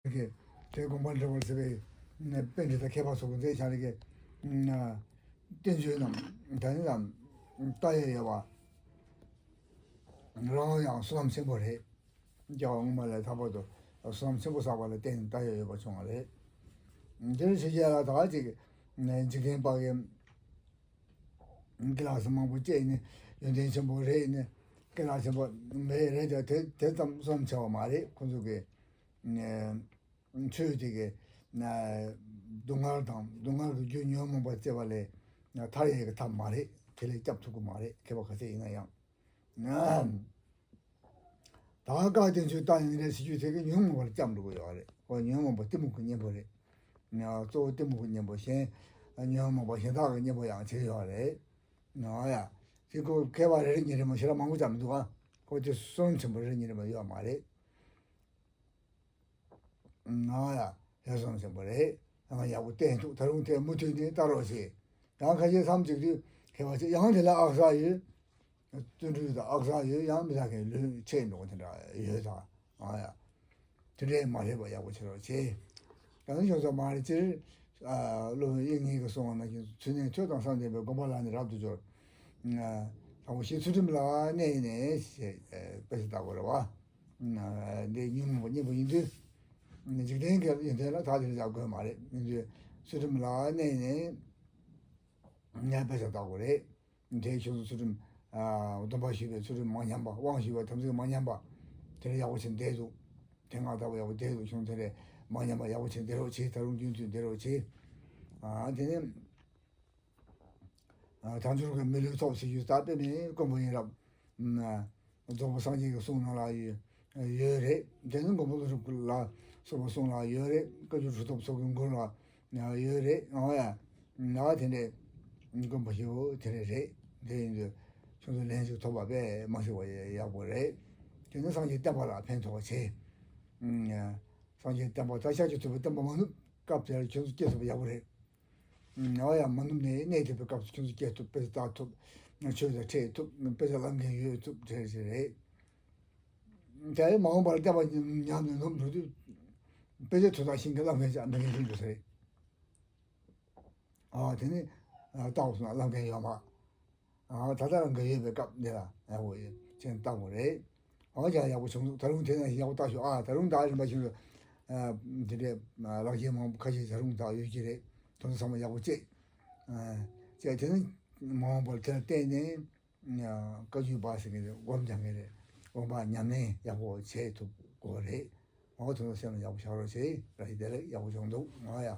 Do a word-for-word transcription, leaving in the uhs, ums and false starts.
གི་དེ་དགོངས་པ་འགྲེལ་བར་མཛད་པའི་པཎྜི་ཏ་མཁས་པ་སོགས་ཀྱི་མཛད་བྱ་རེ་གི་བསྟན་བཅོས་རྣམས་ད་ནི་ལམ་ལྟ་ཡ་ཡོད་པ། རང་ཡང་བསོད་ནམས་ཆེན་པོ་རེད། རྒྱལ་བ་སྔོན་མ་ལས་ལྷག་པར་དུ་བསོད་ནམས་ཆེན་པོ་བསགས་པ་ལ་བརྟེན་ནས་ད་ཡོད་ཡོད་པ་བྱུང་བ་རེད། འདིར་ཞུ་རྒྱུ་ལ་ད་ཅིག་འཇིག་རྟེན་པ་གི་སྐྱེ་ལགས་སུ་མང་པོ་སྐྱེས་ནས་ཡོན་ཏན་ཆེན་པོ་རེད་ནས་སྐྱེ་ལགས་ཆེན་པོ་མེད་རེད་དེ་དེ་ཙམ་བསོད་ནམས་ཆེ་བ་མ་རེད། ཁོང་ཚོ་གི་ཆོས་དེ་གི་སྡུག་བསྔལ་དང་སྡུག་བསྔལ་གྱི་རྒྱུ་ཉོན་མོངས་པ་བརྩེ་བ་ལས་ཐར་ཡས་ཀྱི་ཐབས་མ་རེད། དེ་ལས་སྐྱབས་ཐུབ་ཀྱི་མ་རེད། མཁས་པ་ག་ཚད་ཡིན་ན་ཡང་། ད་བཀའ་བསྟན་བཅོས་ལྟ་ཡིན་རེད་ཟེར་རྒྱུ་དེ་གི་ཉོན་མོངས་པ་ལ་སྐྱབས་འགྲོ་གི་ཡོད་རེད། ཁོ་ཉོན་མོངས་པ་གཏི་མུག་གི་གཉེན་པོ་རེད། གཙོ་བོ་གཏི་མུག་གི་གཉེན་པོ་གཞན་ཉོན་མོངས་པ་གཞན་དག་གི་གཉེན་པོ་ཡང་བྱེད་ཡོད་རེད། ཨ་ཡ། དེ་ཁོ་མཁས་པ་རེ་རེ་གཉིས་རེ་མ་ཞེ་དྲག་མང་པོ་ཙམ་མི་འདུག་ཨ། ཁོ་དེ་བསོད་ནམས་ཆེན་པོ་རེ་རེ་གཉིས་རེ་མ་ཡོད་མ་རེད། ང་ཡ་ཧེ་སོང་ཆེན་པོ་རེད། ང་ཡག་པོ་བསྟན་འདུག་ད་རུང་དེ་མུ་མཐུད་ནས་ལྟ་རོགས་བྱེད། ཡང་ཁ་ཤས་མཚམས་གཅིག་དུས་མཁས་པ་ཚོས་ཡང་དེ་ལ་ཨག་ས་ཡོད། བརྩོན་འགྲུས་དང་ཨག་ས་ཡོད། ཡང་མི་ལ་མཁན་ལུས་ཆེ་འགྲོ་དེ་འདྲ་ཡོད་ད། ང་ཡ་དེ་འདྲའི་མ་རེད་པ། ཡག་པོ་བྱེད་རོགས་བྱེད། ཡང་ན་ཁྱོད་ཚོ་མ་རེད་ཅིར། སློབ་དཔོན་དབྱིག་གཉེན་གྱིས་གསུངས་པ་ནང་བཞིན་ཚུལ་གནས་ཐོས་དང་བསམ་ལྡན་པས་སྒོམ་པ་ལ་ནི་རབ་ཏུ་སྦྱོར། དང་པོ་ཞེས་ཚུལ་ཁྲིམས་ལ་གནས་ནས་ཞེས་དཔེ་ཆ་ལྟ་དགོས་རེད་བ། འདི་ཉོན་མོངས་པ་གཉེན་པོ་ཡིན་དུས། འཇིག་རྟེན་གྱི་ཡོན་ཏན་ལ་ཐག་དེ་ལ་བཞག་དགོས་མ་རེད། ཡིན་དུས་ཚུལ་ཁྲིམས་ལ་གནས་ནས་ངས་དཔེ་ཆ་ལྟ་དགོས་རེད། དེའི་ཕྱོགས་སུ་ཚུལ་ཁྲིམས། སྡོམ་པ་ཞུས་པའི་ཚུལ་ཁྲིམས་མ་ཉམས་པ། དབང་ཞུས་པའི་དམ་ཚིག་མ་ཉམས་པ། དེ་ལ་ཡག་པོ་བྱས་བསྡད་འདུག་དེ་སྔ་ལྟ་བུ་ཡག་པོ་བསྡད་འདུག་ཁྱོད་དེ་ལས་མ་ཉམས་པ་ཡག་པོ་བྱས་བསྡད་རོགས་བྱེད། ད་རུང་རྒྱུན་མཐུད་བསྡད་རོགས་བྱེད། དེ་ནས། དལ་འབྱོར་གྱི་མི་ལུས་ཐོབ་ཟེར་རྒྱུ་ད་དཔེ་མེད་དཀོན་པོ་ཡིན་རབས། རྫོགས་པའི་སངས་རྒྱས་ཀྱི་གསུང་ནང་ལ་ཡོད་ཡོད་རེད། དེ་ནི་མགོན་པོ་ཀླུ་སྒྲུབ་ལ་སོགས་པ་གསུང་ལ་ཡོད་རེད། བཀའ་འགྱུར་གྲུབ་ཐོབ་སོགས་ཀྱི་མགུར་ལ་ཡོད་རེད། ཨང་ཡ། ང་དེ་འདྲས་དཀོན་པོ་ཞེ་པོ་དེ་རེད་རེད། དེ་ཡིན་དུས་ཁྱོད་ཚོ་ལན་ཞིག་ཐོབ་པ་དཔེ་མ་ཞིག་པ་ཡག་པོ་རེད། དེ་ནི་སངས་རྒྱས་བསྟན་པ་ལ་ཕན་ཐོགས་པ་བྱེད། སངས་རྒྱས་བསྟན་པ་ད་ཤཱཀྱ་ཐུབ་པའི་བསྟན་པ་མ་ནུབ་སྐབས་དེར་ཁྱོད་ཚོ་སྐྱེས་ཐུབ་པ་ཡག་པོ་རེད། ཨ་ཡ། མ་ནུབ་ནས་གནས་ཐུབ་པའི་སྐབས་སུ་ཁྱོད་ཚོ་སྐྱེས་ཐུབ། དཔེ་ཆ་ལྟ་ཐུབ། ཆོས་དང་འཕྲད་ཐུབ། དཔེ་ཆ་བསླབ་མཁན་ཡོད་ཐུབ་རེད་རེད་རེད། དེ་མ་འོངས་པར་བསྟན་པ་ཉམས་ནས་ནུབ་འགྲོ་དུས་དཔེ་ཆ་ཐོས་དང་ཤེས་མཁན་བསླབ་མཁན་ཅང་མེད་མཁན་ཞིག་འགྲོ་ས་རེད། ཨ་དེ་ནི་ལྟ་བ་སོང་ན་བསླབ་མཁན་ཡོད་མ། ཨ་ད་ལྟ་རང་གི་ཡོད་པའི་སྐབས་འདི་ལ་ཡག་པོ་ཡོད་ཅེས་བལྟ་དགོས་རེད། ཨོ་ཅག་ཡག་པོ་བྱུང་འདུག་ད་རུང་དེ་ནང་བཞིན་ཡག་པོ་བལྟ་ཤོག་ཨ་ད་རུང་ད་རིམ་པ་བཞིན་དུ་ཨ་འདི་འདྲའི་ལག་ཁྱེར་མང་པོ་ཁ་ཤས་ད་རུང་ད་ཡོད་ཀྱི་རེད། དོན་དུ་ཚང་མ་ཡག་པོ་བྱེད། ཨ་བྱས་དེ་ནི་མ་འོངས་པར་དེ་ལ་བརྟེན་ནས་བཀའ་བརྒྱུད་པ་ཟེར་མཁན་རེད། སྒོམ་རྒྱག་མཁན་རེད། སྒོམ་པ་ཉམས་ལེན་ཡག་པོ་བྱེད་ཐུབ་དགོས་རེད། ཨོ་དོན་དུ་སེམས་ལ་ཡག་པོ་བཞག་རོགས་བྱེད། ར་ཤི་བདེ་ལེགས། ཡག་པོ་བྱུང་འདུག་ཨོ་ཡ།